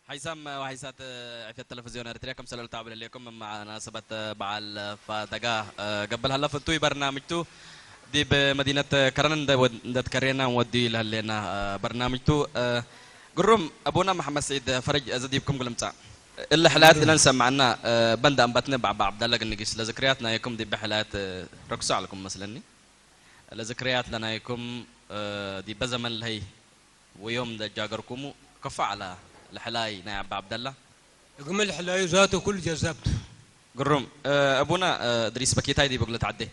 حيسام وحيسات في التلفزيون ارتريا كم سلالة تعبر لكم مع مناسبة بعل فدقا قبل هلا فنتوي برنامجتو دي بمدينة كرن دا تكرينا ودي لنا برنامجتو. قرم أبونا محمد سعيد فرج أزديبكم قلمتا إلا حلات اللي نسمعنا بند أنبتنا بعب عبد الله النقيس لذكرياتنا يكم دي بحلات ركسوا عليكم مثلا لذكريات لنا يكم دي بزمن الهي ويوم ده جاجركم كفى على الحلاي نايب عبد الله يقوم الحلاي ذاته كل جذبته. قرم ابونا ادريس بكيتاي دي بقول تعدي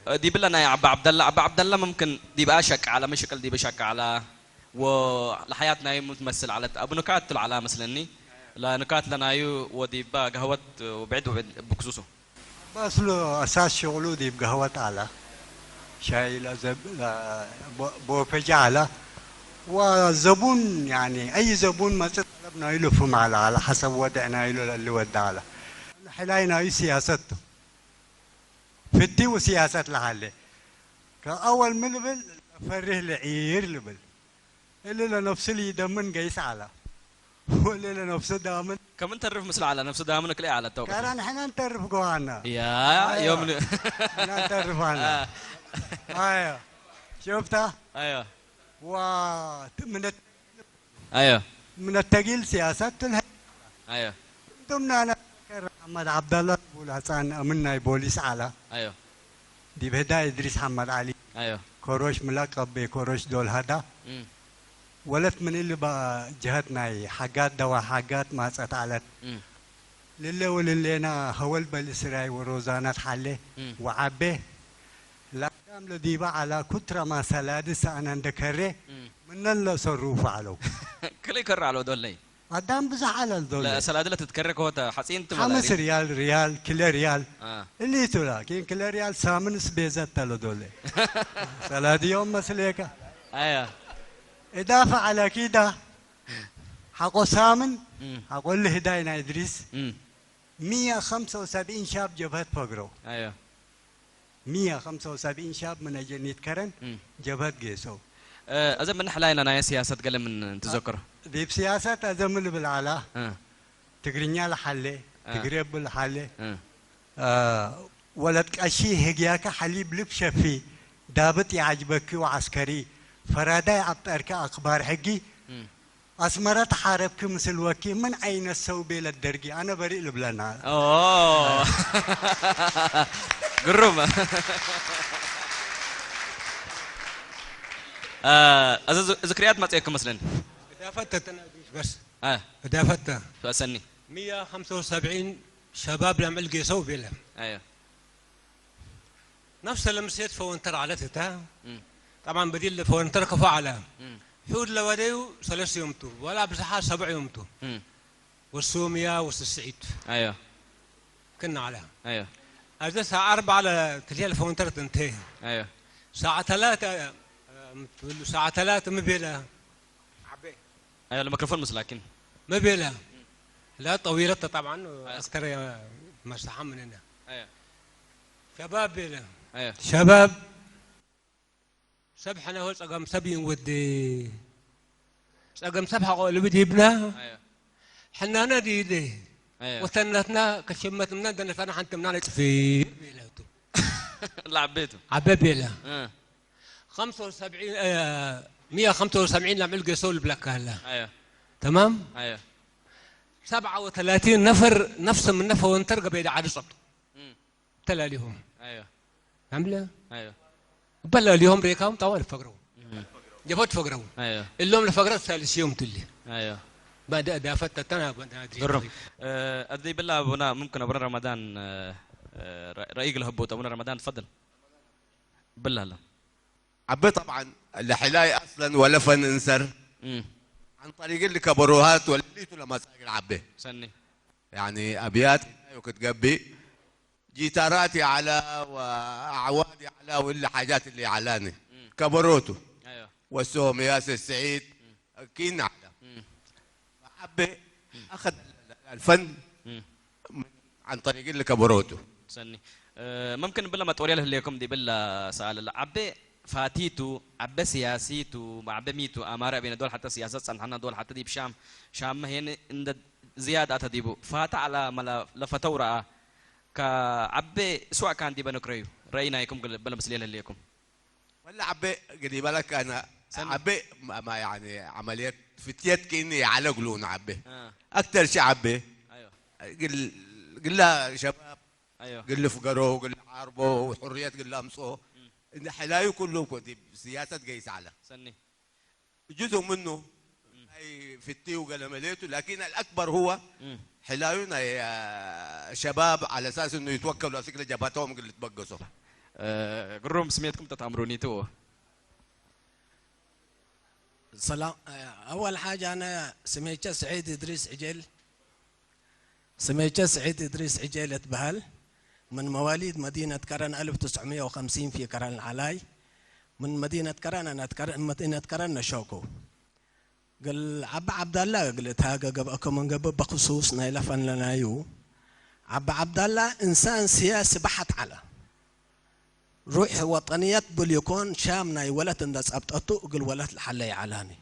دي بلا نايب عبد الله. عبد عبد الله ممكن دي بقى شك على مشكل دي بشك على ولحياتنا متمثل على ابو نكات على مثلا لا نكات لنا يو ودي بقى قهوة وبعد وبعد بخصوصه بس له اساس شغله دي بقهوة على شاي بوفجة على والزبون، يعني اي زبون ما طلبنا له فم على حسب وضعنا له اللي ودع على حلاينا اي سياسته فدي وسياسة لحالي كأول ملبل فره لعير لبل اللي لنفسه اللي يدمن قيس على واللي لنفسه دامن كم ترف مثل على نفسه دامن كلي على التوقف كان احنا نترف قوانا يا يوم احنا نترف عنا. ايوه شفتها؟ ايوه ومن ايوه من التقيل سياسات ايوه ضمن انا محمد عبد الله ابو الحسن امنا بوليس على ايوه دي بهدا ادريس محمد علي ايوه كوروش ملقب بكوروش دول هذا ولت من اللي بقى جهتنا حاجات دوا حاجات ما علت للي وللينا هول بالإسرائيل وروزانات حله وعبه لا دام لديبا على كتر ما سلادس أنا ذكره من اللي صروف علو كل يكرر على دول لي قدام بزح على الدول لا سلادة تتكرر هو حسين 5 ريال ريال كل ريال اللي تلا كين كل ريال سامن سبيزات تلو دولي سلادي يوم مسليك. ايوه إضافة على كده حقو سامن حقول له هداينا إدريس 175 شاب جبهة فقرو. ايوه 175 شاب من أجل نتكرن جبهة جيسو. أزم من حلاينا نايا سياسة قال من تذكر دي بسياسة أزم اللي بالعلا تقرنيا لحلي تقريب بالحلي ولد أشي هجياك حليب لبشة في دابت يعجبك وعسكري فراداي عطرك أخبار حقي أسمرت حاربك مثل وكي من أين السوبي للدرجي أنا بريء لبلنا. أوه قرب ذكريات ما تأكل مثلا إضافة بس إضافة فأسني 175 شباب لم ألقي سوبي لهم. أيوه نفس لمسيت فونتر على تتا طبعا بديل فونتر كفو على حود لوديو ثلاث يومتو ولا بصحة 7 يومتو والسوميا والسعيد. ايوه كنا على ايوه هذا الساعة 4 على تليل الفونتر تنتهي. ايوه الساعة 3 الساعة 3 مبيلة. ايوه الميكروفون مش لكن مبيلة لا طويلة طبعا أكثر مساحة من هنا. ايوه شباب بيلا. ايوه شباب سبحنا هو أقام سبين ودي أقام سبحة قول بدي ابنها. ايوه حنا نادي دي. ايوه وثنتنا كشمت منا دنا فانا حنت منا في لا عبيته عبيبيلا 75 175 لم يلقى سول بلاك هلا. ايوه تمام. ايوه 37 نفر نفس من نفر وانترقى بيد عاد صبت تلا لهم. ايوه عمله. ايوه بلا اليوم ريكام طوال فقروا جبت فقروا. ايوه اللوم لفقرة ثالث يوم تلي. ايوه بعد دافت تنا قرب أدي بالله أبونا ممكن أبونا رمضان رأيك الهبوط أبونا رمضان تفضل بالله لا عبي طبعا الحلاي اصلا ولا فن انسر عن طريق اللي كبروهات وليتو لما ساقل عبي سني يعني ابيات وكنت قبي جيتاراتي على واعوادي على واللي حاجات اللي علاني كبروتو. ايوه والسوم ياسر السعيد كين على عبي اخذ الفن عن طريق اللي كبروتو. سني ممكن بالله ما توري لكم دي بالله سؤال عبي فاتيتو عبا سياسيتو عبا ميتو امارة بين دول حتى سياسات سنحنا دول حتى ديب شام شام هين عند زيادة تديبو فات على ملا لفتورة كعبي سواء كان دي بنكريو رأينا يكم بلا مسليل ليكم ولا عبي قدي بالك انا عبي ما يعني عمليات فتيات كاني على قلون عبي. اكثر شيء عبي. ايوه. قل لها شباب. ايوه. قل فقروا قل حاربوا وحريات قل امصوا ان حلايو كله دي سياسة قيس على سني جزء منه هي فتي وقلمليته، لكن الاكبر هو حلايونا يا شباب على اساس انه يتوكلوا على فكرة جبهتهم اللي تبقصوا. قروم سميتكم تتعمروني تو. سلام. اول حاجة انا سميت سعيد ادريس عجل، سميت سعيد ادريس عجيل بهل، من مواليد مدينة كرن 1950 في كرن العلاي، من مدينة كرن انا مدينة كرن نشوكو. قال عب عبد الله قلت هاجا قبل من قبل بخصوص نايلفن لنايو. عب عبد الله انسان سياسي بحت على روح وطنيات بليكون شام ناي ولت اند ابطتو قل ولت الحل علاني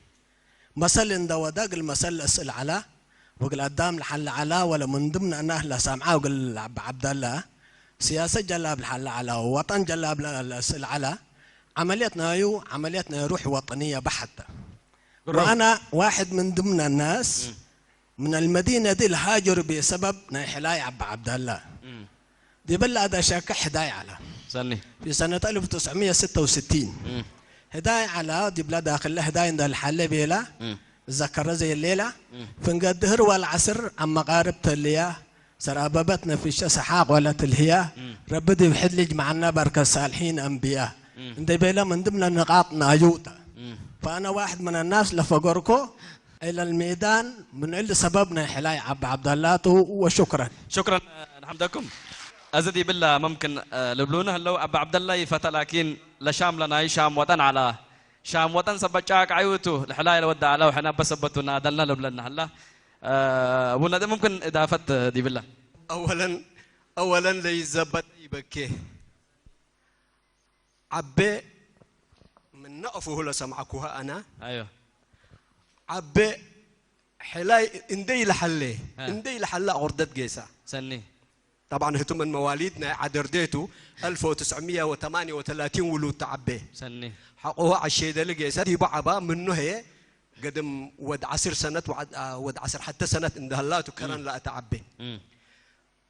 مثل اند وداق المثل اسال على وقل قدام الحل على ولا من ضمن انه لا سامعه. وقل عب عبد الله سياسة جلاب الحل على وطن جلاب الاسال على عمليتنا يو عمليتنا روح وطنية بحته. وانا واحد من ضمن الناس من المدينة دي الهاجر بسبب نايحلاي عب عبد الله دي بلا هذا شاك حداي على سني في سنة 1966 هداي على دي بلا داخل هداي عند الحلة بيلا ذكر زي الليلة فنقدهر والعصر عم مقارب تليا سراببتنا في سحاق ولا تلهيا ربدي بحدلج معنا بركة صالحين أنبياء عند بيلا من ضمن النقاط نايوتا. فأنا واحد من الناس لفقركو إلى الميدان من اللي سببنا حلاي عب عبد الله وشكرا. شكرا نحمدكم. أزدي بالله ممكن لبلونه لو أبا عبد الله يفتى لكن لشام لنا شام وطن على شام وطن سبتشاك عيوتو الحلاية لو على وحنا بسبتو نادلنا لبلنا هلا ولا ممكن إضافة دي بالله. أولا ليزبط يبكي عبي من نقفه لسمعكوها أنا. أيوه. عبي حلاي اندي لحلي اندي لحلا غردت جيسة سني. طبعا هتم من مواليدنا عدرديتو 1938 ولود تعبي سني حقوها عشيدة لجيسة دي بعبا منه هي قدم ود عصر سنة ود عصر حتى سنة اندهلاتو كرن لا تعبي.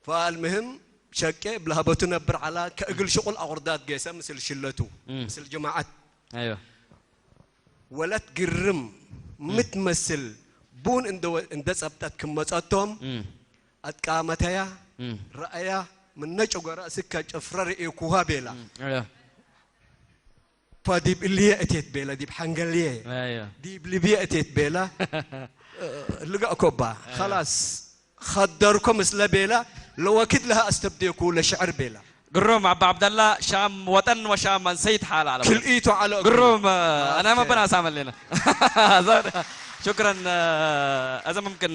فالمهم شكي بلهبتو نبر على كأقل شغل أغردات جيسة مثل شلتو مثل جماعة. ايوه. ولا تقرم متمثل بون اند ثبتت كمصاتهم اتقامتيا رأيا من نجو رأسك جفرر إيكوها بيلا. ايوه. فديب اللي اتيت بيلا ديب حنقليه. ايوه. ديب ليبيا اتيت بيلا. لقى كوبا خلاص خدركم مثل بيلا لو اكيد لها استبديكو لشعر بيلا. قروم عبد عبد الله شام وطن وشام من سيد حال على كل ايتو على قروم. انا ما بنا سامل لنا. شكرا. اذا ممكن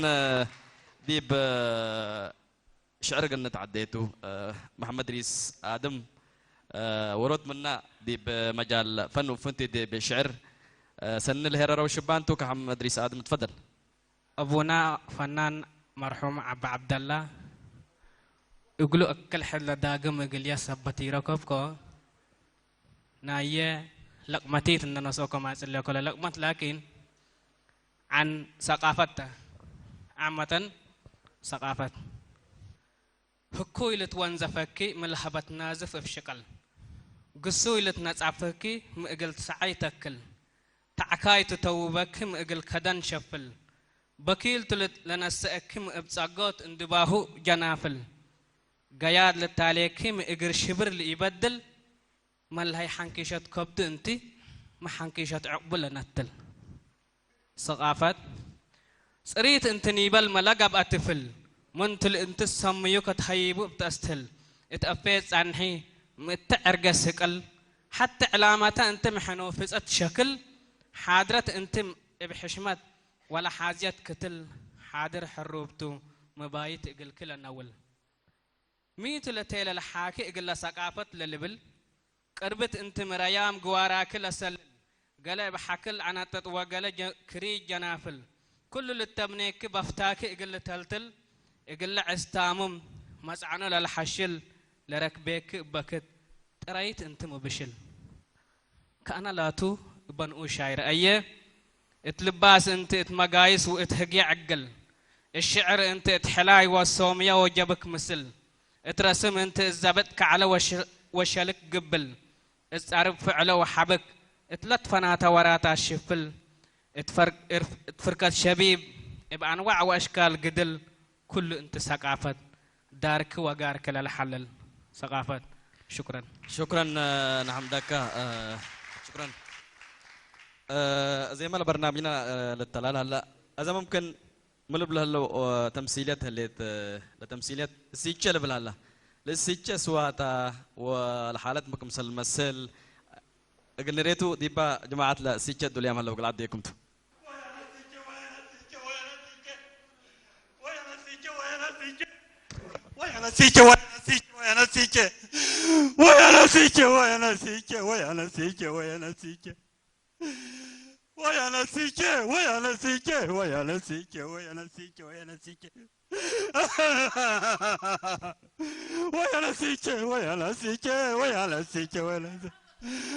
ديب شعر قلنا تعديتو محمد ريس ادم ورد منا ديب مجال فن وفنتي ديب شعر سن الهرره وشبانتو كمحمد ريس ادم تفضل. ابونا فنان مرحوم عبد عبد الله يقولوا أكل حلا داقم يقول يا سبتي ركبكو ناية لقمتي تندنا سوكو ما يصير لكل لقمت، لكن عن ثقافته عامة ثقافة هكو لتوانزفكي ملهبت نازف في شكل قصو لتنصافكي مقل سعي تكل تعكاي تتوبك مقل كدن شفل بكيل تلت لنسأك مبصاقات اندباهو جنافل قياد للتاليكي اجر شبر اللي يبدل ما هي حنكيشة كبد انتي ما حنكيشة عقبل نتل ثقافات صريت انت نيبل ما لقب اتفل منتل انت سميوك تهيبو بتستل اتأفيت عنحي متعرق سقل حتى علامات انت محنوفزت شكل حاضرة انت بحشمت ولا حازيت كتل حاضر حروبتو مبايت اقل كل نول ميت لتيل الحاكي اقل ثقافت للبل قربت انت مريام قواراك لسلل قال بحكل عنطط وقال كري جنافل كل اللي تمنيك بفتاك اقل تلتل اقل عستامم مسعنو للحشل لركبيك بكت تريت انت مبشل كأنا لاتو بنقو شاير أيه اتلباس انت اتمقايس واتهقي عقل الشعر انت اتحلاي والصومية وجبك مثل اترسم انت الزبط كعلى وشلك قبل اتعرف فعله وحبك اتلطفناتا وراتا الشفل اتفركت شبيب بأنواع وأشكال قدل كل انت ثقافة دارك وقارك للحلل ثقافة. شكرا. شكرا نحمدك. شكرا. زي ما برنامجنا للتلال هلا اذا ممكن ملب هلا تمثيليات هليت لتمثيليات سيتشا لبل هلا للسيتشا سواتا والحالات مكم مسل قلنا ريتو ديبا جماعة لا سيتشا دوليام هلا وقل عديكم تو. ويا سيتشا ويا سيتشا ويا سيتشا ويا سيتشا ويا سيتشا ويا سيتشا ويا سيتشا ويا سيتشا ويا سيتشا ويا سيتشا ويا سيتشا ويا سيتشا ويا سيتشا ويا سيتشا ويا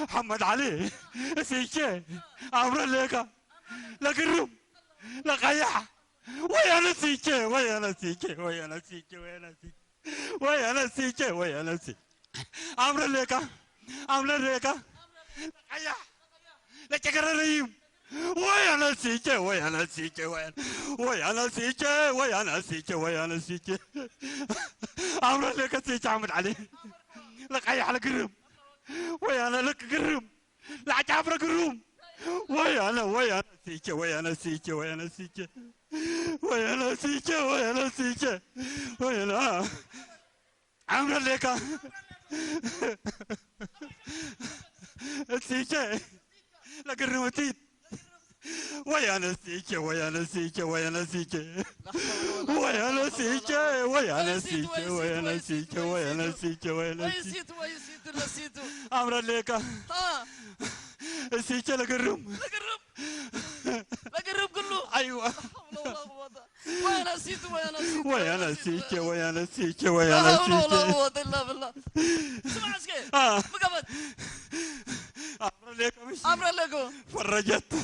محمد علي سيتشا عمر لك لك الروم لقيح ويا سيتشا ويا سيتشا ويا سيتشا ويا سيتشا ويا سيتشا ويا سيتشا عمر لك عمر لك لقيح لتكرريم ويا سيتشا ويا سيتشا ويا سيتشا ويا سيتشا ويا سيتشا عمر لك سيتشا عمد علي لقيح لك الروم ويا لك قرم لا تعبر قروم ويا سيتشا ويا سيتشا ويا سيتشا ويا سيتشا ويا سيتشا ويا عمر لك سيتشا لك الروتين ويا سيتشا ويا سيتشا ويا سيتشا ويا سيتشا ويا سيتشا ويا سيتشا ويا سيتشا ويا سيتشا ويسيتو عمر لك سيتشا لك الروم لك الروم لك الروم كله. ايوه ويا سيتو ويا سيتو ويا سيتشا ويا سيتشا ويا لا حول ولا سيتشا قوة إلا بالله. سمع عسكي مقبت عمر لك مش عمر لكم فرجت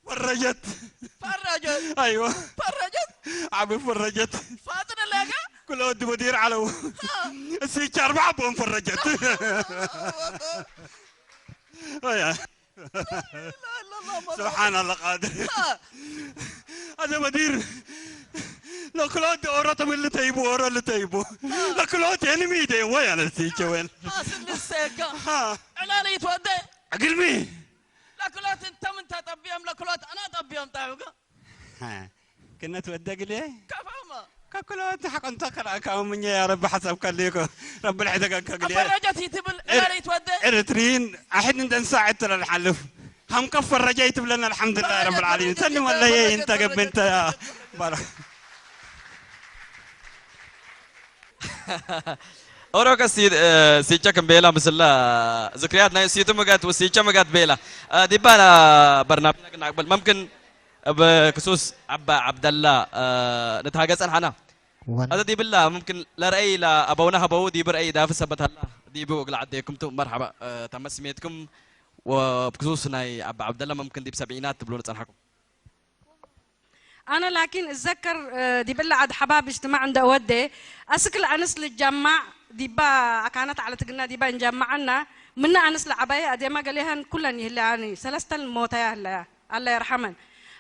فرجت فرجت. ايوه فرجت عم فرجت فاطمة لك كل ود مدير علو السيتشا أربعة بوم فرجت. سبحان الله قادر. هذا مدير لو كلوت اورتهم اللي تيبو اورا اللي تيبو لو كلوت يعني ميدي وين السيتشا وين حاصل للسيكا علالي يتودى قلبي لا كلوت انت من تطبيهم لا كلوت انا طبيهم طيب كنا تودق ليه؟ كفاما كلوت حق انت كأمني يا رب حسب كليكو رب العزة كليكو فرجت يتبل علالي يتودى ارترين احد انت نساعد ترى الحلف هم كفر رجيت لنا الحمد لله رب العالمين. سلم ولا انت قبل انت يا بارك. أوروكا سيد سيتشا كم بيلا مثلا ذكرياتنا سيتو مقات وسيتشا مقات بيلا دي بانا برنامجنا نقبل ممكن بخصوص عبا عبد الله نتهاجس أنا هذا دي بالله ممكن لا رأي لا أبونا هبو دي برأي دافع سبت هلا دي بوغ لعديكم تو مرحبا تم سميتكم وبخصوص ناي عبا عبد الله ممكن دي بسبعينات تبلون تنحكم. أنا لكن أتذكر دي بالله عاد حباب اجتماع عند أودي أسكل أنس للجمع دي با كانت على تقلنا دي با نجمعنا منا أنس العباية أدي ما قاليهن كلن يهلاني سلسة الموت يا هلا الله يرحمن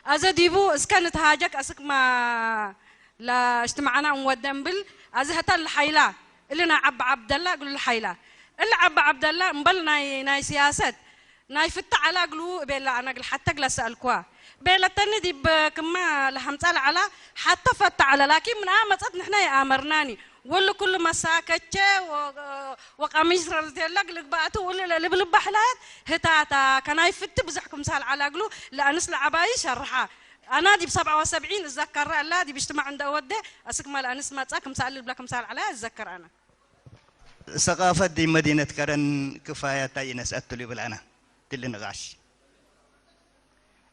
أزا ديبو إسكنت هاجك أسك ما لا اجتماعنا ودن بل أزا هتا الحيلة اللي نا عب عبد الله قول الحيلة اللي عب عبد الله مبل ناي ناي سياسات ناي فت على قلو بيلا أنا قل حتى قل سألكوا بيلا تاني دي بكما لحمت على حتى فت على لكن من آمت نحن يا آمرناني ولا كل مساكتة وقميص رزيلك لك بقتو ولا اللي بالبحلات هتاتا كان يفت بزحكم سال على قلو لأنس العباي شرحة أنا دي ب77 أتذكر لا دي بيجتمع عند أوده أسك ما لأنس ما تساكم سال بلاكم سال على أتذكر أنا. ثقافة دي مدينة كرن كفاية تاي نسألت لي بالأنا تل نغاش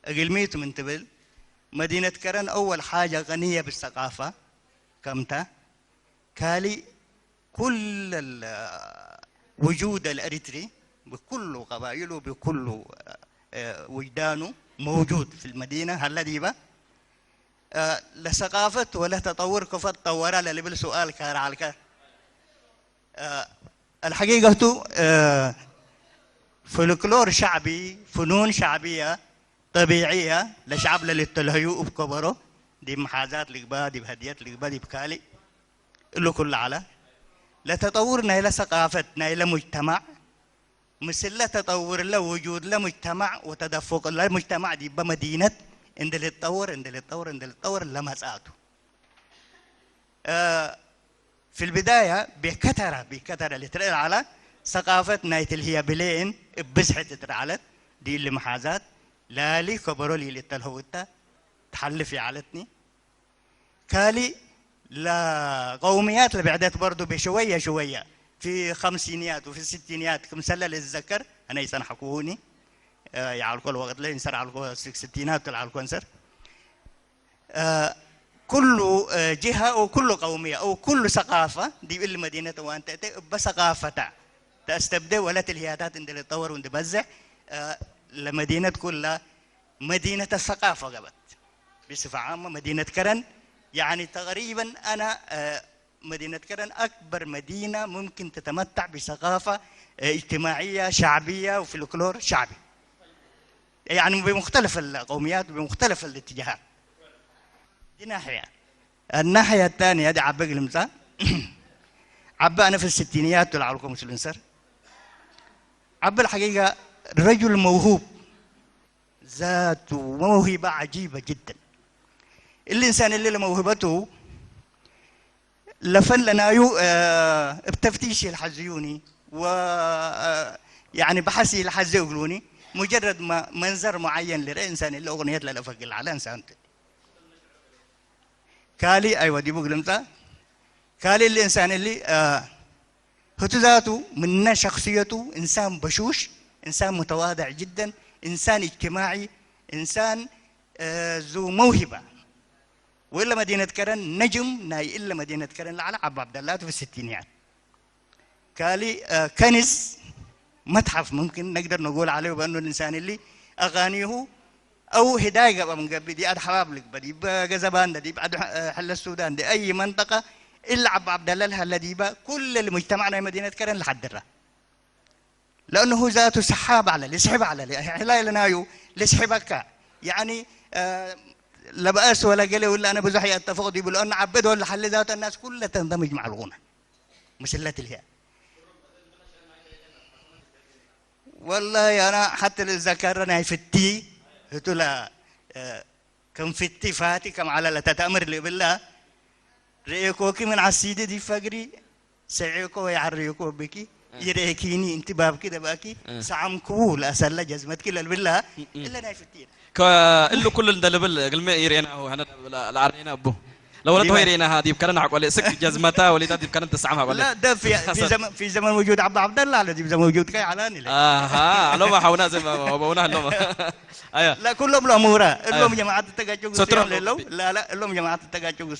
أقلميت من تبل مدينة كرن أول حاجة غنية بالثقافة كمتا كالي كل الوجود الأريتري بكل قبائله بكل وجدانه موجود في المدينة. هلا ديبا لثقافة ولا تطور كفر طورها للبل سؤال كار على الحقيقة فولكلور شعبي، فنون شعبية طبيعية لشعب للتلهيو بكبره دي محازات لقبا، دي بهديات لقبا، دي بكالي اللي كل على لتطورنا إلى ثقافتنا إلى مجتمع مثل لا تطور لا وجود لا مجتمع وتدفق لا مجتمع دي بمدينة عند اللي تطور عند اللي تطور عند اللي تطور لما في البداية بكثرة اللي ترى على ثقافتنا اللي هي بلين بزحة تترعلت دي اللي محازات لالي كبرولي اللي تلهوتا تحلفي علتني كالي لا قوميات اللي بعدت برضو بشوية شوية في خمسينيات وفي الستينيات كم سلة للذكر أنا يسن حكوني يعالكو الوقت لين سر على الستينات على الكونسر كل جهة أو كل قومية أو كل ثقافة دي اللي مدينة وأنت بثقافتها تستبدل ولا تلهياتات عند اللي تطور وعند بزع لمدينة كلها مدينة الثقافة قبت بصفة عامة. مدينة كرن يعني تقريبا أنا مدينة كرن أكبر مدينة ممكن تتمتع بثقافة اجتماعية شعبية وفلكلور شعبي، يعني بمختلف القوميات وبمختلف الاتجاهات. دي ناحية. الناحية الثانية دي عبق المثال عبا أنا في الستينيات طلع لكم مسلم عبا الحقيقة رجل موهوب، ذات موهبة عجيبة جدا. الإنسان اللي موهبته لفن لنا بتفتيش الحزيوني و يعني بحثي الحزي يقولوني مجرد ما منظر معين للإنسان اللي أغنية لا على إنسان كالي أيوة دي بقول كالي الإنسان اللي هو ذاته من شخصيته إنسان بشوش، إنسان متواضع جدا، إنسان اجتماعي، إنسان ذو موهبة. وإلا مدينة كرن نجم ناي إلا مدينة كرن على عبد الله في الستينيات كالي كنز متحف ممكن نقدر نقول عليه بأنه الإنسان اللي أغانيه أو هداية من قبل دي أد حباب لك بدي بجزبان دي بعد حل السودان دي أي منطقة إلا عبد الله الذي با كل المجتمعنا مدينة كرن لحد الرا، لأنه هو ذاته سحاب على اللي يسحب على اللي لا لنايو لسحبك يعني لا بأس ولا قلي ولا أنا بزحي أتفق دي بيقولوا أنا عبده ولا حل ذاته الناس كلها تندمج مع الغنى مسلة الهي. والله أنا حتى الذكر أنا في التي هتلا كم في التي فاتي كم على لا تتأمر لي بالله رأيكوكي من عسيدي دي فقري سعيكو ويعريكو بكي يريكيني انت باب كده باكي سعمكو لا سلا جزمت كلا بالله الا نايف التين كله كل اللي قلما يرينا هو احنا العرينا ابو لو لا يرينا هذه بكرنا حق سك جزمتها ولا دي بكرنا تسعمها ولا لا ده في في زمن في زمن وجود عبد الله على دي زمن وجود كاي علاني اها علومه حونا زي ما بقولنا لهم ايوه لا كلهم الامور لهم جماعة التقاجو لا لا لهم جماعة التقاجو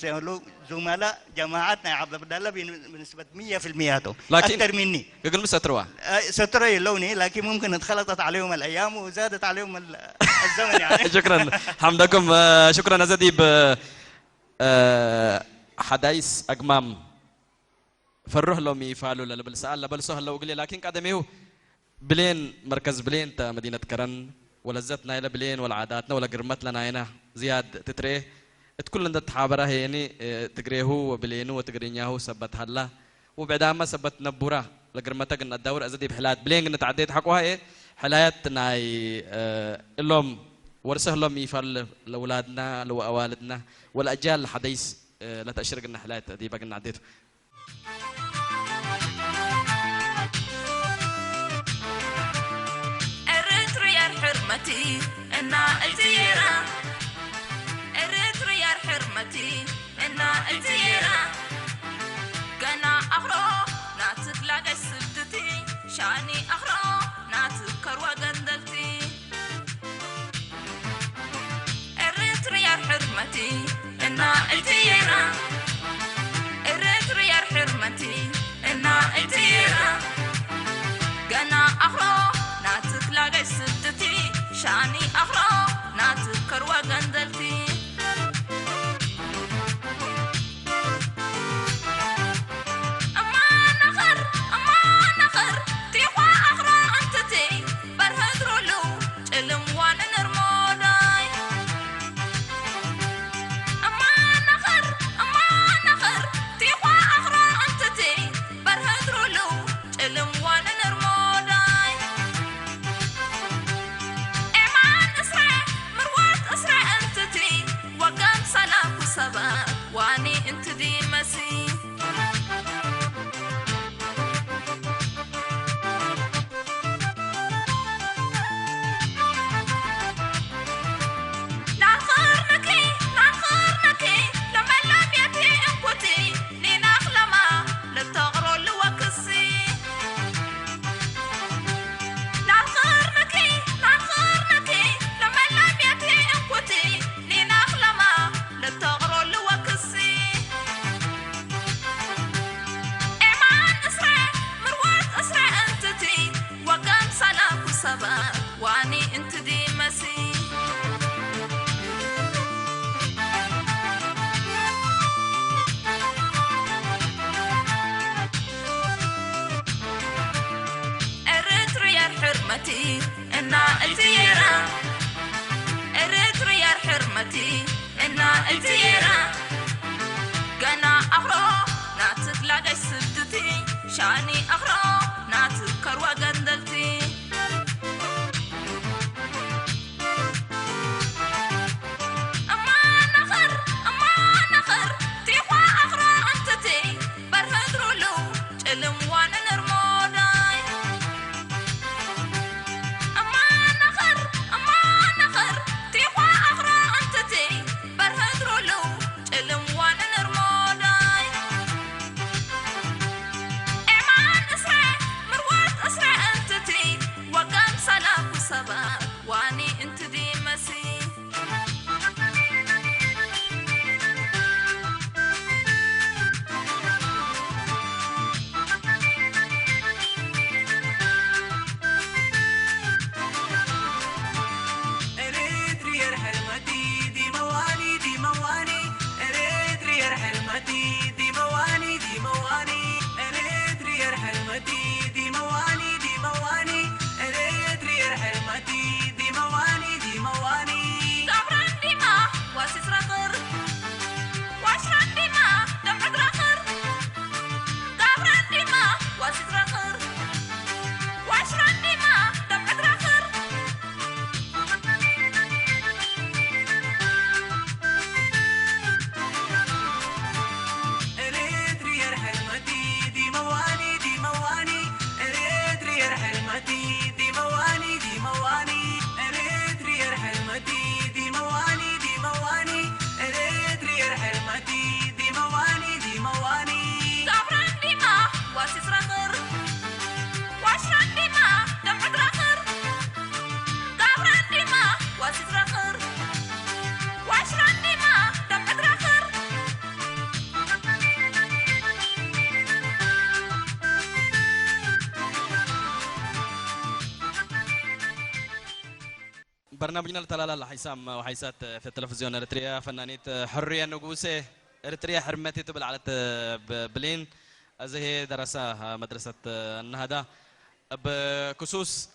زملاء جماعتنا يا عبد الله بنسبة 100% اكثر مني يقول ستروا ستروا لوني لكن ممكن اتخلطت عليهم الايام وزادت عليهم الزمن يعني. شكرا حمدكم شكرا ازدي حدايس أقمام فروح لهم يفعلوا لبل سأل لبل سهل لو قلي لكن قدميه بلين مركز بلين تا مدينة كرن ولذتنا إلى بلين ولا عاداتنا ولا قرمت لنا هنا زياد تتريه تكل عند تحابره يعني تقريه وبلينه وتقرينياه سبت هلا وبعدها ما سبت نبورة لقرمتك إن الدور أزدي بحلات بلين إن تعديت حقوها إيه حلايات ناي اللهم ورسه لهم يفعل لأولادنا لو أوالدنا والأجيال الحديث لا تأشرق النحلات دي بقى عديته. إريتريا حرمتي إنا التيرا إريتريا حرمتي إنا التيرا كنا أخرو ناتك لا شاني أخرو ناتكر وقندلتي إريتريا حرمتي إنا التيرا إريتريا حرمتي إنا التيرا قنا أخرو ناتك لاقي ستتي شاني أخرو ناتكر وقندلتي أما نخر أما نخر تيخوا أخرى أنتتي برهدرولو چلم وان نرموداي أما نخر أما نخر تيخوا أخرى أنتتي برهدرولو چلم وان نرموداي إيمان إسرع مروات إسرع أنتتي وقام سلاك وسبا واني انت دي مسي نانخرنكي نانخرنكي لما لم يتي انكوتي نيناخ لما لتغرو لوكسي نانخرنكي نانخرنكي لما لم يتي انكوتي نيناخ لما لتغرو لوكسي إيمان إسرع مروات إسرع انتتي وقام سلاك وسبا واني انت دي مسي إريتريا حرمتي إنا التيرا إريتريا حرمتي إنا التيرا قنا أخرو ناتك لاقي سدتي شاني أخرو ناتك وقندلتي أما نخر أما نخر تيخوا أخرى أنتتي برهدرولو چلم وان نرموداي أما نخر أما نخر تيخوا أخرى أنتتي برهدرولو چلم وان نرموداي إيمان إسرع مروات إسرع أنتتي وقام سلاك وسبا واني انت دي مسي إريتريا حرمتي دي مواني دي مواني إريتريا حرمتي دي مواني دي مواني إريتريا حرمتي دي مواني دي مواني إريتريا حرمتي دي مواني دي مواني قبران ديما واسس رقر واشران ديما دمع رقر قبران ديما واسس رقر واشران ديما دمع رقر إريتريا حرمتي دي مواني دي مواني إريتريا حرمتي دي مواني دي مواني إريتريا حرمتي دي مواني دي مواني إريتريا حرمتي دي مواني دي مواني قبران ديما واسس رقر واشران ديما دمع رقر قبران ديما واسس رقر واشران ديما دمع رقر برنامجنا التلالا لحيسام وحيسات في التلفزيون اريتريا فنانيت حريه نقوسه اريتريا حرمتي تبل على بلين هذه درسها مدرسه النهضه بخصوص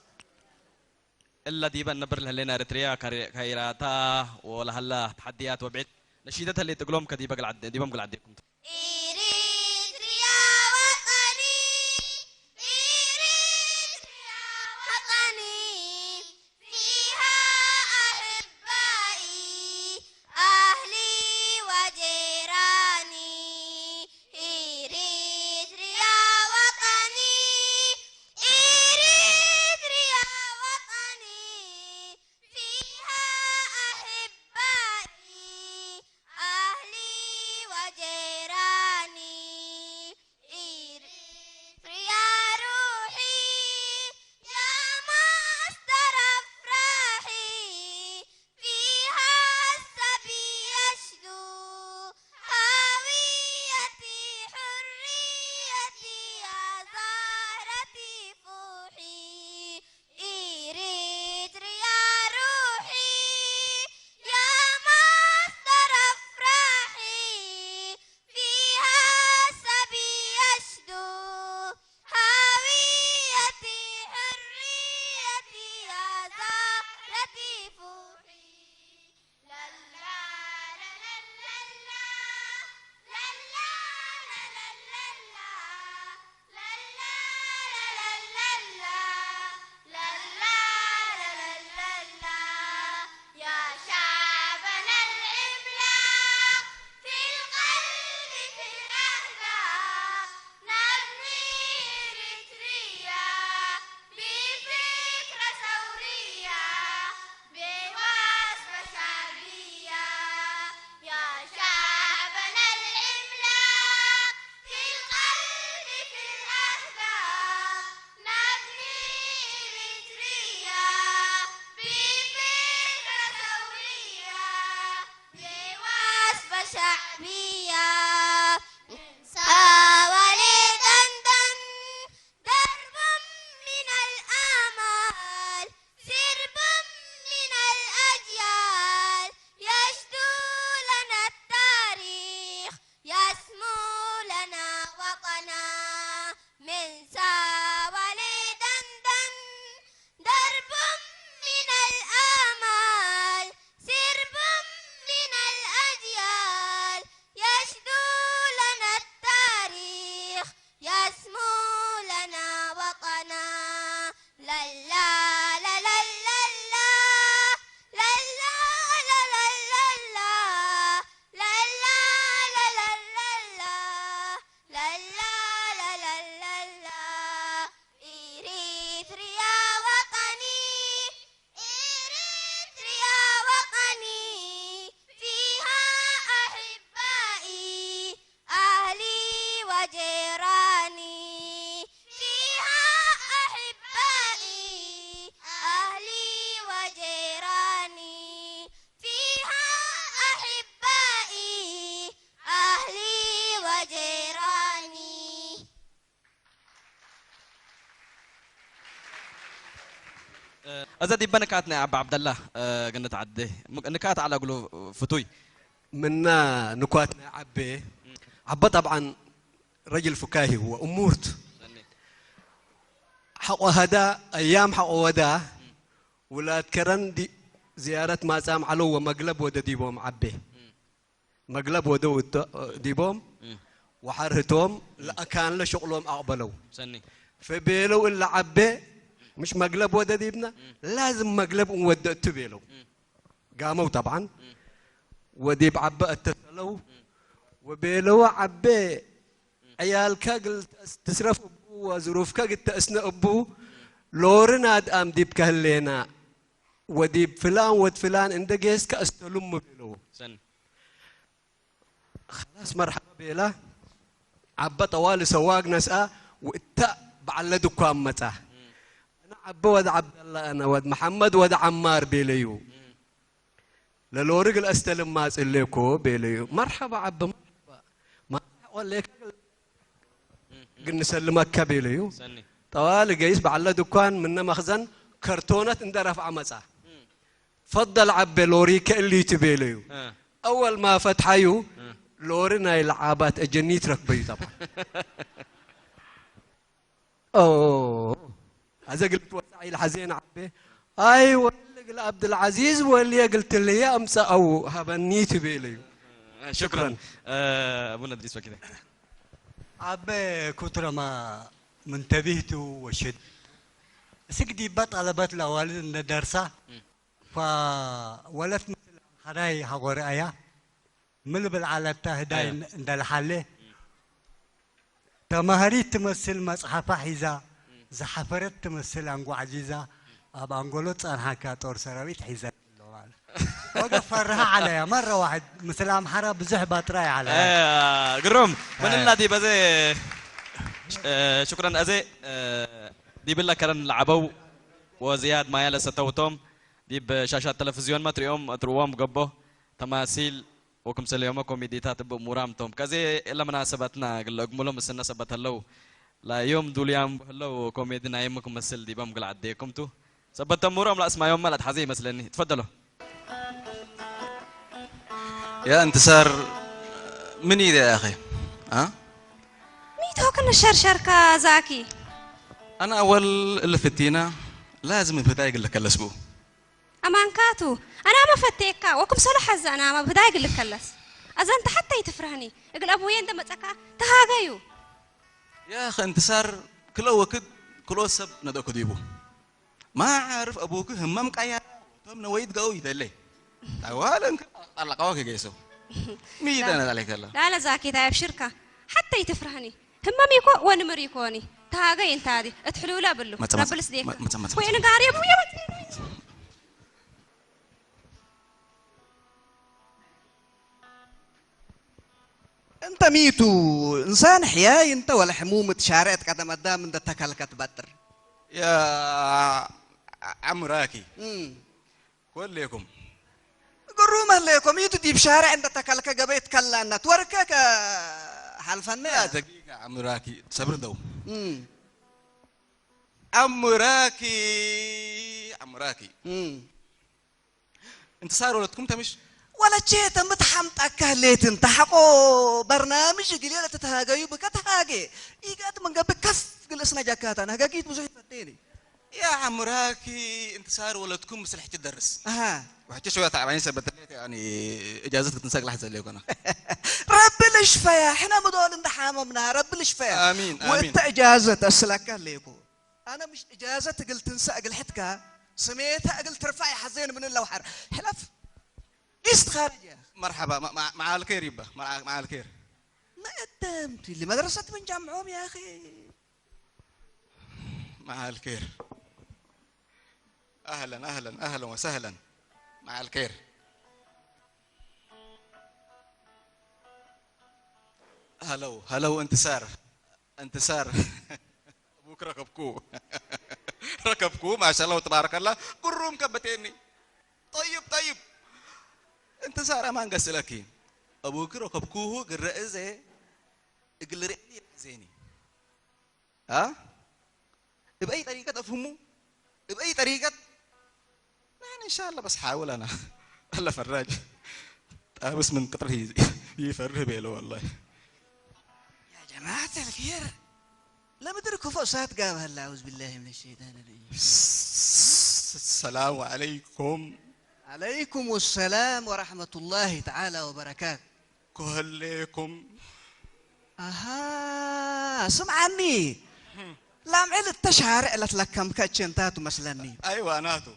الا ديبا نبر لنا اريتريا كايراتا ولا هلا تحديات وبعد نشيدتها اللي تقولهم كديبا قلعد ديبا قلعديكم. إريتريا وطني إريتريا وطني فيها أحبائي أهلي وجيراني إريتريا وطني إريتريا وطني فيها أحبائي أهلي وجيراني. اذا دي بنكاتنا يا عبد الله قلنا تعدي نكات على قلو فتوي منا نكاتنا عبي عبا طبعا رجل فكاهي هو امورت حق هدا ايام حق ودا ولاد كرن دي زيارة ما سام علو ومقلب ودا ديبوم عبي مقلب ودو ديبوم وحرتهم لا كان لشغلهم اقبلوا سني فبيلو الا عبي مش مقلب ودا ديبنا لازم مقلب ودأت بيلو قاموا طبعا وديب عبا اتصلوا وبيلو عبي عيالك قلت تسرف ابوه وظروفك قلت اسنا ابوه لورنا ام ديب كهلينا وديب فلان ود فلان عند جيسك استلم بيلو سن خلاص مرحبا بيلا عبا طوال سواق نسأ وإتا بعل دكان متى أنا عبا ود عبد الله أنا ود محمد ود عمار بيليو للورق الأستلم ما أسألكو بيليو مرحبا عبا مرحبا ما أقول لك قلنا نسلمك بيليو طوال جيس بعل دكان من مخزن كرتونة اند رفع متى فضل عبا لوريك اللي تبيليو أول ما فتحيو لورنا العابات أجنيت ركبي طبعا أوه هذا قلت وسعي الحزين عبي أيوة قل عبد العزيز واللي قلت لي أمس أو هبنيت بيلي. شكرا أبونا إدريس وكذا عبي كتر ما منتبهت وشد سكدي بطلبت الأوالد درسة فولت مثل حراي حغور ملبل على التهداي عند الحلة تمهريت تمثل مصحفة حيزة زحفرت تمثل أنقو عزيزة أب أنقولت أنا كاتور سراويت حيزة وقف فرها عليا مرة واحد مثل أمحرة بزح بطراي عليا قروم من الله دي بزي شكرا أزي دي بالله كرن لعبوا وزياد ما يلس توتم دي بشاشات التلفزيون ما تريوم تروام قبه تماثيل وكم سليوم كوميديتات بمرامتهم كذي إلا مناسبتنا قل أجملهم السنة سبت هلو لا يوم دوليام هلو كوميدي نايمكم مسل دي بام قل عديكم تو سبت مرام لا اسمع يوم ما لا تحزي مثلا تفضلوا. يا انتصار من يا أخي ها؟ ميت هو كنا شرشركة زاكي. أنا أول اللي فتينا لازم البداية لك الأسبوع. أمان كاتو أنا ما فتيكا وكم صلح حز أنا ما بدايق لك كلس أذا أنت حتى يتفرهني أقول أبوي عندما تكا تهاجيو. يا أخي انتصار كل وقت كل سب ندق ديبو ما عارف أبوك همم كيا تم نويت قوي تلي تعال طلقوك جيسو ميت أنا عليك الله. لا لا زاكي تايب شركة حتى يتفرهني همم يكو ونمر يكوني تهاجي انت هذه ادخلوا لا بلو رب السديك وين قاري أبوي انت ميتو انسان حياي انت ولا حمومة شارعت قدم قدام انت تكلكت بدر يا عم راكي كلكم قروما لكم ميتو دي بشارع انت تكلك قبيت كلانا توركك حلفنا. لا دقيقة عم راكي صبر دو. عم راكي عم راكي انت صار ولدكم تمش ولا جيت متحمت أكلت انت حقو برنامج قليلة تتهاجي بك تهاجي يقعد من قبل كف قل جاكات أنا هاجيت مزحي فتيني. يا عم راكي انت صار ولدكم مثل حكي تدرس وحكي شوية تعبانين سبت يعني إجازتك تنساق لحظة ليك أنا. رب الشفاء احنا مدول انت حاممنا رب الشفاء. آمين آمين. وانت إجازة أسلك ليكو أنا مش إجازة قلت تنسى قل حتك سميتها قلت ترفعي حزين من اللوحر حلف قست خارجة. مرحبا مع الخير يبا مع الخير. ما قدمت اللي مدرسة من جامعهم يا أخي. مع الخير. أهلا أهلا أهلا وسهلا مع الخير. هلو هلو انتصار انتصار أبوك ركبكو ركبكو ما شاء الله وتبارك الله قروم كبتيني. طيب طيب انتصار أمان قسلكي أبوك ركبكوه قرأ قل رأني زيني ها بأي طريقة أفهمه بأي طريقة ان شاء الله بس حاول انا. الله فراج بس من كتر يفرح بيله والله. يا جماعة الخير لا مدركوا فوق ساعات قام هلا. أعوذ بالله من الشيطان الرجيم. السلام عليكم. عليكم السلام ورحمة الله تعالى وبركاته. كلكم. أها سمعني لا معل التشعر قلت لك كم كاتشنتات ومسلني. ايوه اناتو.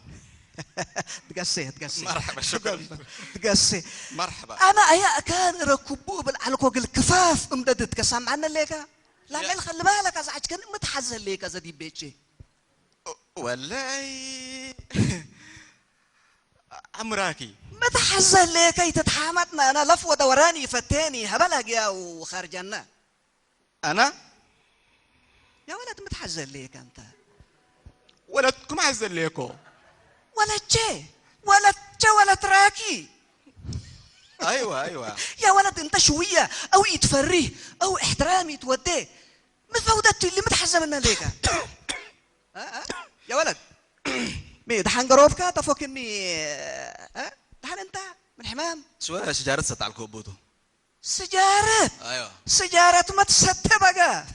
تقسي تقسي. مرحبا شكرا. تقسي. مرحبا. انا يا كان ركبوه بالعلقوق الكفاف امددت كسمعنا ليك. لا معل خلي بالك ازعج كان متحزن ليك ازا دي بيتشي. والله عمراكي متحزن ليك تتحامتنا انا لف ودوراني فتاني هبلك يا وخرجنا. انا يا ولد متحزن ليك انت. ولدكم عزل ليكو. ولا تشي ولا تشي ولا تراكي. ايوه ايوه يا ولد انت شوية او يتفريه او احترامي توديه مفودت اللي متحزن منها ليك. يا ولد مي دحان قروبك تفوك اني دحان انت من حمام شوية شجارة ستع الكوبوتو. سجارة. ايوه سجارة ما تستي بقى.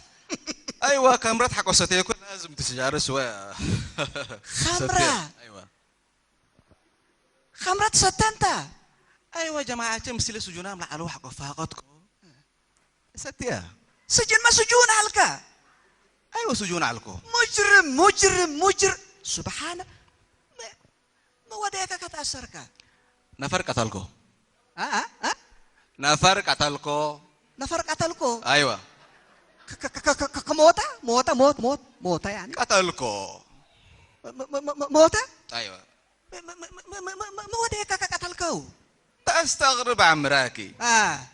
ايوه كامرات حق وسطيكو لازم تسجارة شوية. خمرة. ايوه خمرة ستنت. ايوه يا جماعة تمثيل سجونام لعلو حق فاقتكم ستيا سجن ما سجون علكا. ايوه سجون علكو. مجرم مجرم مجرم سبحان ما وديك كتأثرك. نفر قتلكو. نفر قتلكو. نفر قتلكو. ايوه موتة موتة موت موت موتة يعني قتلكو. موتة. ايوه ما وديك قتلكو. تستغرب عمراكي. ها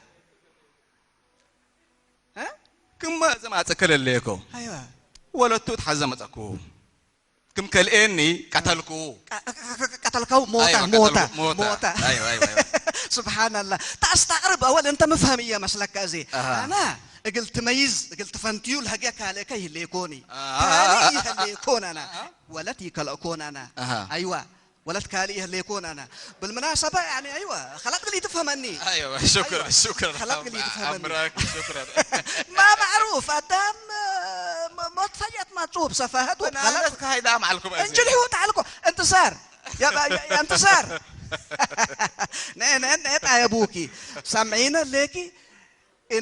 كم زما تكل ليكو. ايوه ولا تتحزم تكو كم كلاني قتلكو. قتلكو موتة. أيوة موتة موتة. موتة. ايوه ايوه ايوه سبحان الله تستغرب اول انت مفهمية مسلك ازي. انا قلت تميز قلت فانتيو الحقيقة عليك اللي يكوني كالي اللي يكون انا ولتي كالأكون انا. ايوه ولد كالي اللي يكون انا بالمناسبة يعني. ايوه خلقت لي تفهمني. ايوه شكرا. أيوة. شكرا خلقت لي تفهمني عمرك شكرا. ما معروف ادام ما تفاجأت ما تشوف سفاهات وخلقت هاي دام عليكم انجلي تعالكم انتصار يا انتصار. نعم نعم يا ابوكي سامعين ليكي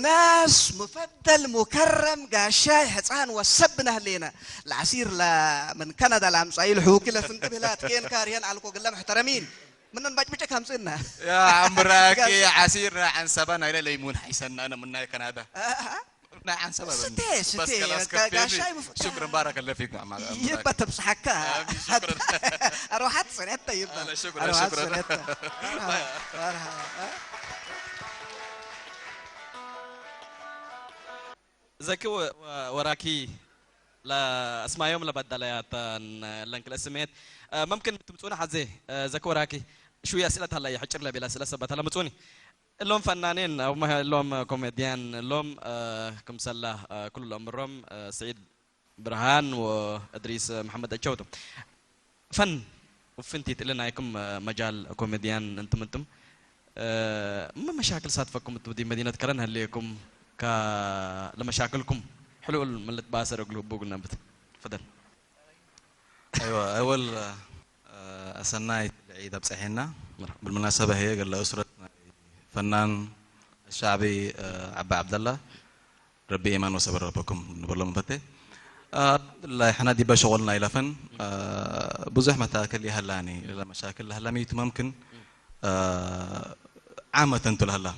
ناس مفضل مكرم قاشاي حصان وسبنا لينا العسير لا من كندا لا مسايل حوكي لا فنتبه لا تكين كاريان على قلة محترمين من نبج خمسنا يا عمراكي عسير عن سبنا الى ليمون حيسن انا من كندا عن سبب ستي ستي شكرا بارك الله فيك يبا تبصحك. شكرا. اروح اتصل يبا. شكرا شكرا. زكي وراكي لا اسمع يوم لبدليات لنك الاسميت ممكن تمتونا حزي زكي وراكي شوية اسئلة هلا يحجر لها بلا اسئلة سبت هلا متوني اللهم فنانين او ما اللهم كوميديان اللهم كم سله كل امرهم سعيد برهان وادريس محمد الشوتو فن وفنتي لنا يكم مجال كوميديان انتم ما مشاكل صادفكم انتم دي مدينة كرن هليكم ك لمشاكلكم حلول ملت باسر قلوب بوقلنا بت تفضل. ايوه اول اسناي العيد بصحينا بالمناسبة هي قال اسره فنان الشعبي عبا عبد الله ربي ايمان وصبر ربكم نبر مفتي. الحمد لله احنا دي بشغلنا الى فن بزح متاكل هلاني الى مشاكل هلا ميت ممكن عامة تلهلا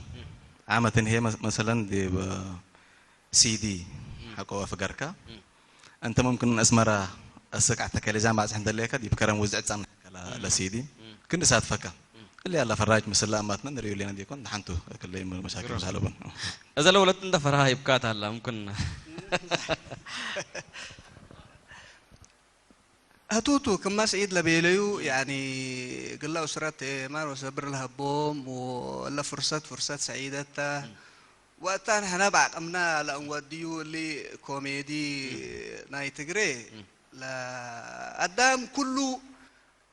عامة هي مثلا دي سي دي حقوا فقركا انت ممكن اسمرا اسك تكالي بعد عند ليك دي بكرم وزعت عن لا سي دي كنا سات فكا اللي الله فراج مثل ما نريو لنا دي كون حنتو كل مشاكل مسالبن اذا لو ولدت انت فرها يبكات هلا ممكن. هتوتو كما سعيد لبيليو يعني قال له أسرة ما وصبر لها بوم ولا فرصة سعيدة وقتها نحن بعد أمنا لأنوديو اللي كوميدي نايت جري لا قدام كله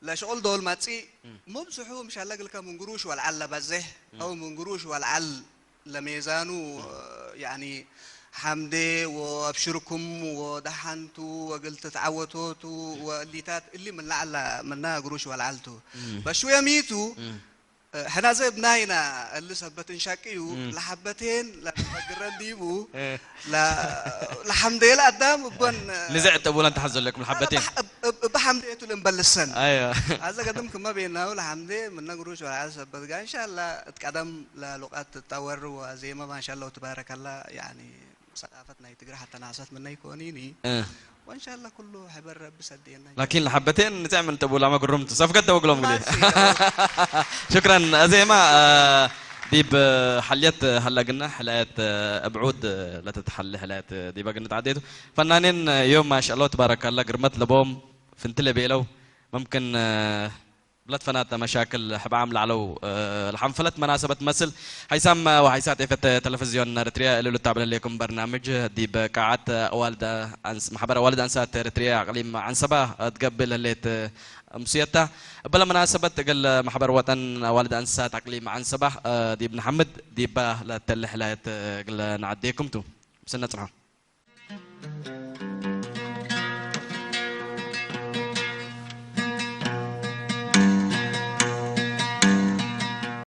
لا شغل دول ما تسي مبزحو مش هلاقي لك من قروش والعل بزه او من قروش والعل لميزانو يعني حمدي وابشركم ودحنتو وقلت تعوتوتو والليتات اللي من لعل منا قروش والعلتو. بس شوية ميتو حنا زي بناينا اللي سبتن شاكيو لحبتين لا فقرن ديبو لا لحمدي لا قدام بن. نزعت ابونا انت حزن لكم الحبتين. بحمديتو لمبلسن. ايوه. هذا قدمكم ما بيننا ولحمدي من نقروش ولا عايز سبت ان شاء الله اتقدم للغات تتطور وزي ما ان شاء الله وتبارك الله يعني ثقافتنا يتقرا حتى نعصت منا يكونيني. وان شاء الله كله حبر رب سدينا. لكن الحبتين تعمل تبو ما قرمت صفقت وقلهم لي. شكرا زي ما ديب حليت هلا قلنا حلقات ابعود لا تتحل حلقات ديب قلنا تعديتو فنانين يوم ما شاء الله تبارك الله قرمت لبوم فنتلي بيلو ممكن بلد فنات مشاكل حب عامل علو الحنفلت مناسبة مثل حيسام وحيسات إفت تلفزيون ارتريا اللي تابع لكم برنامج ديب قاعات والدة أنس محبرة والد أنسات ارتريا أقليم عنسبة تقبل اللي أمسيتها بلا مناسبة قال محبر وطن والد أنسات أقليم عنسبة ديب محمد ديب لا تلحلات قال نعديكم تو. سنة.